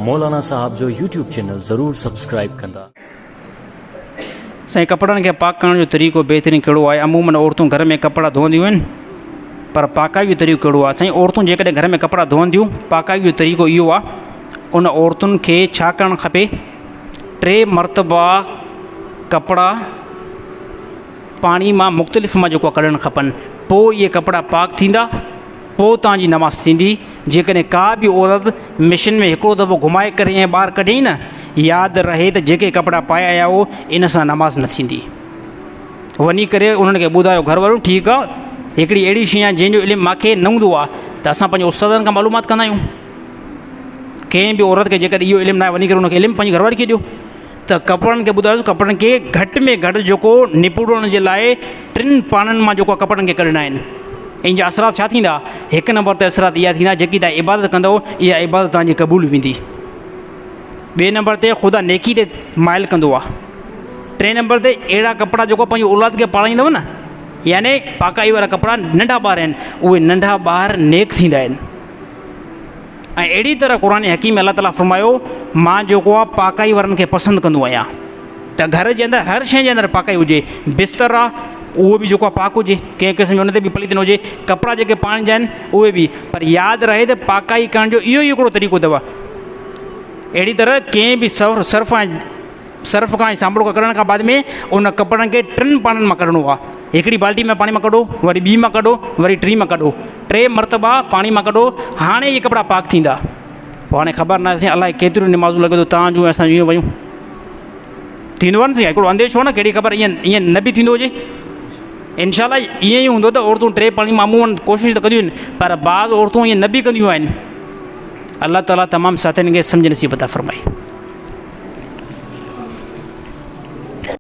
مولانا صاحب جو YouTube channel ضرور سبسڪرائيب ڪندا. سائين ڪپڙن کي پاڪ ڪرڻ جو طريقو بهترين ڪهڙو آهي عمومن عورتون گهر ۾ ڪپڙا ڌوئنديون آهن پر پاڪائي جو طريقو ڪهڙو آهي سائين عورتون جيڪڏهن گهر ۾ ڪپڙا ڌوئنديون پاڪائي جو طريقو اهو آهي ان عورتن کي ڇا ڪرڻ کپي ٽي مرتبا ڪپڙا پاڻي مان مختلف مان جيڪو ڪڍڻ کپن پوء اهي ڪپڙا پاڪ ٿيندا پوء توهان جي نماز ٿيندي، جيڪڏهن ڪا به عورت مشين ۾ هڪڙو دفعو گهمائي ڪري ائين ٻاهر ڪڍيائين نه، ياد رهي ته جيڪي ڪپڙا پائي آيا هئو ان سان نماز نه ٿيندي. وڃي ڪري انهن کي ٻڌايو گهر وارن ٺيڪ آ، هڪڙي اهڙي شيء آ جنهن جو علم مان کي نه هوندو آ ته اسان پنهنجي استادن کان معلومات ڪندا آهيون. ڪنهن به عورت کي جيڪڏهن اهو علم ناهي وڃي ڪري ان کي علم پنهنجي گهر واري کي ڏيو. ته ڪپڙن کي ٻڌايوس ڪپڙن کي گهٽ ۾ گهٽ جيڪو نپوڙڻ جي لاء ٽن پاڻن مان جيڪو ڪپڙن کي ڪڍڻا آهن ان جا اثرات ڇا ٿيندا هڪ نمبر تي اثرات اها ٿيندا جيڪي توهان عبادت ڪندو اها عبادت توهان جي قبول ويندي ٻئي نمبر تي خدا نيڪي تي مائل ڪندو آهي ٽئين نمبر تي اهڙا ڪپڙا جيڪو پنهنجي اولاد کي پارائيندو نه يعني پاڪائي وارا ڪپڙا ننڍا ٻار آهن اهي ننڍا ٻار نيڪ ٿيندا آهن ۽ اهڙي طرح قرآن حڪيم ۾ الله تعاليٰ فرمايو، مان جيڪو آهي پاڪائي وارن کي پسند ڪندو آهيان ته گهر جي اندر هر شيء جي اندر پاڪائي هجي، بستر آهي اهو به جيڪو آهي پاڪ هجي، ڪنهن قسم جو ان تي به پليت نه هجي، ڪپڙا جيڪي پائڻ جا آهن اهي به، پر ياد رهي ته پاڪائي ڪرڻ جو اهو ئي هڪڙو طريقو اٿو. اهڙي طرح ڪنهن به صرف ۽ صرف کان ۽ سانبڙو کان ڪڍڻ کان بعد ۾ ان ڪپڙن کي ٽن پاڻين مان ڪڍڻو آهي. هڪڙي بالٽي ۾ پاڻي مان ڪڍو، وري ٻي مان ڪڍو، وري ٽين مان ڪڍو. ٽي مرتبا پاڻي مان ڪڍو، هاڻي اهي ڪپڙا پاڪ ٿيندا. پوء هاڻي خبر ناهي سائين الائي ڪيتريون نمازون لڳي ٿو توهان جون ۽ اسان جون ويون. ٿيندو آهي نه سائين هڪڙو انديشو آهي نه ڪهڙي خبر ائين ائين نه به ٿيندو هجي. انشاء الله ائين ئي هوندو ته عورتون ٽي پاڻي مان عموماً ڪوشش ته ڪنديون آهن پر بعض عورتون ائين نه به ڪنديون آهن. الله تعاليٰ تمام ساٿين کي سمجهه نصيب عطا فرمائي.